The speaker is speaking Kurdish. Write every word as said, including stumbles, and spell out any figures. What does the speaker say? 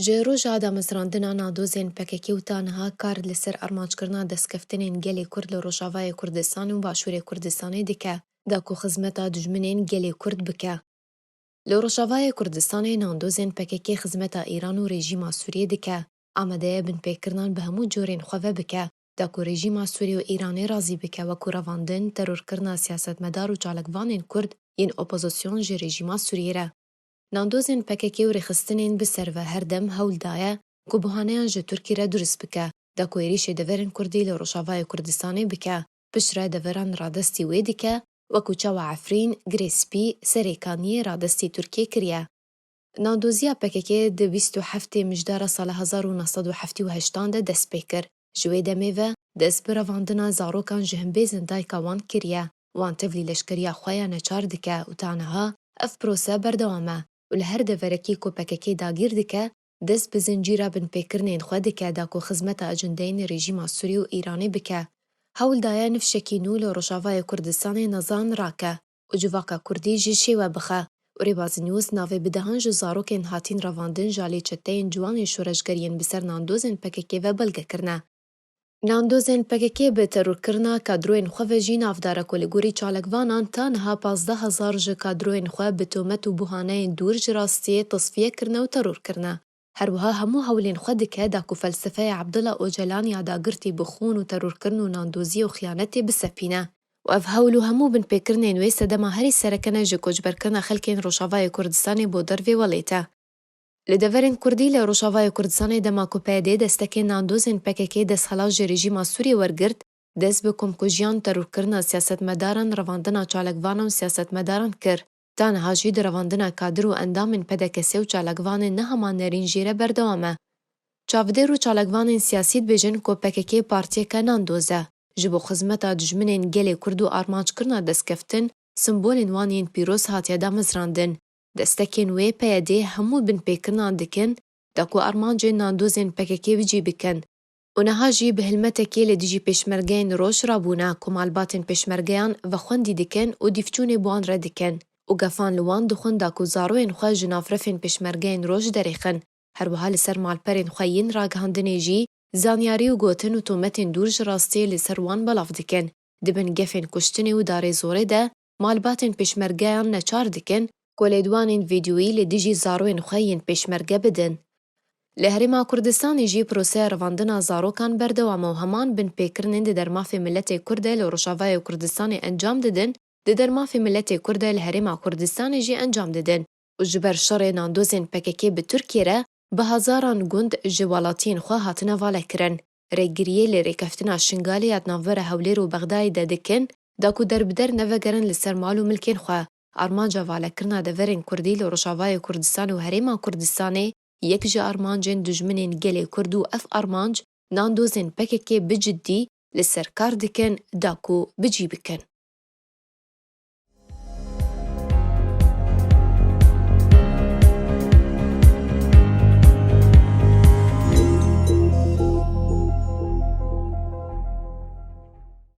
Ji roja damezrandina nandozên P K K û ta niha kar li ser armanckirina destkeftinên gelê Kurd li Rojavayê Kurdistan û Başûrê Kurdistanê dike, da ku xizmeta dijminên gelê Kurd bike. Li Rojavayê Kurdistanê nandozên P K K xizmeta Îran û rejîma Sûriyê dike, amade ye binpêkirinan bi hemû corên xwe ve bike, da ku rejîma Sûriyê û Îranê razî bike, wekû revandin, terorkirina siyasetmedar û çalakvanên Kurd yên opozîsyon ji rejîma Sûriyê re. Nandozên P K K û rêxistinên bi ser ve her dem hewl daye ku buhaneyan ji Tirkî re durist bike, da ku êrîşê deverên Kurdî li Rojavayê Kurdistanê bike, piştre deveran radestî wê dike, wekû çawa Efrîn, Girê Spî, Serê Kaniyê radestî Tirkiyê kiriye. Nandoziya P K K di bîst û heftê Mijdara sala hezar û neh sed û heftê û heştan de dest pê kir. Ji wê demê ve dest bi revandina zarokan ji himbêzên dayika wan kiriye. Wan tevlî leşkeriya xwe ya neçar dike û ta niha ev prose berdewam e û li her deverekî ku P K K dagîr dike, dest bi zincîra binpêkirinên xwe dike da ku xizmeta ecendeyên rejîma Sûrî û Îranê bike. Hewl daye nifşekî nû li Rojavayê Kurdistanê nezan rake û civaka Kurdî ji şêwe bixe û Rêbaz News navê bi dehan ji zarokên hatîn revandin ji alî çeteyên ciwanên şoreşgeriyên bi ser nandozên P K K ve belge kirine. Nandozên P K K bi terorkirina kadroyên xwe ve jî navdar e ku li gorî çalakvanan ta niha pazdeh hezar ji kadroyên xwe bi tomet û buhaneyên dûr ji rastiyê tesfiye kirine û teror kirine. Her wiha hemû hewlên xwe dike da ku felsefeya Abdullah Ocalan ya dagirtî bi xûn û terorkirin û nandoziyê û xiyanetê bisepîne. Û ev hewl û hemû binpêkirinên wê sedema herî sereke ne ji koçberkirina xelkên Rojavayê Kurdistanê bo dervê welêt e. Li deverên Kurdî li Rojavayê Kurdistanê dema ku P Y D destekên nandozên P K K desthilat ji rejîma Sûriyê wergirt, dest bi komkujiyan, terorkirina siyasetmedaran, revandina çalakvanan û siyasetmedaran kir. Ta niha jî di revandina kadir û endamên P D K S û çalakvanên ne hema nerîn jê re berdewam e. Çavdêr û çalakvanên siyasî dibêjin ku P K K partiyeke nandoz e. Ji bo xizmeta dijminên gelê Kurd û armanckirina destkeftin, simbolên wan yên pîroz hatiye damezrandin. Destekên wê P Y D hemû binpêkirinan dikin, da ku armancên nandozên P K K bi cî bikin. Û niha jî bi hilmetekê li dijî pêşmergeyên roj rabûne ku malbatên pêşmergeyan vexwendî dikin û dîvçûnê bi wan re dikin û gefan li wan dixwin da ku zaroyên xwe ji nav refên pêşmergeyên roj derêxin. Her wiha li ser malperên xwe yên ragihandinê jî zanyarî û gotin û tometên dûr ji rastiyê li ser wan belav dikin. Di bin gefên kuştinê û darê zorê de malbatên pêşmergeyan neçar dikin ku lêdwanên vîdyoyî li dijî zaroyên xwe yên pêşmerge bidin. Li Herêma Kurdistanê jî proseya revandina zarokan berdewam e û heman binpêkirinên di dermafê miletê Kurd de li Rojavayê Kurdistanê encam didin, di dermafê miletê Kurd de li Herêma Kurdistanê jî encam didin û ji ber şerê nandozên P K K bi Tirkiyê re bi hezaran gund ji welatiyên xwe hatine valekirin. Rêgiriyê li rêkeftina Şingalê ya di navbera Hewlêr û Bexdayê de dikin, da ku derbider nevegerin li ser mal û milkên xwe. Armanca valekirina deverên Kurdî li Rojavayê Kurdistan û Herêma Kurdistanê yek ji armancên dijminên gelê Kurd û ev armanc nandozên P K K bi ciddî li ser kar dikin da ku bi cî bikin.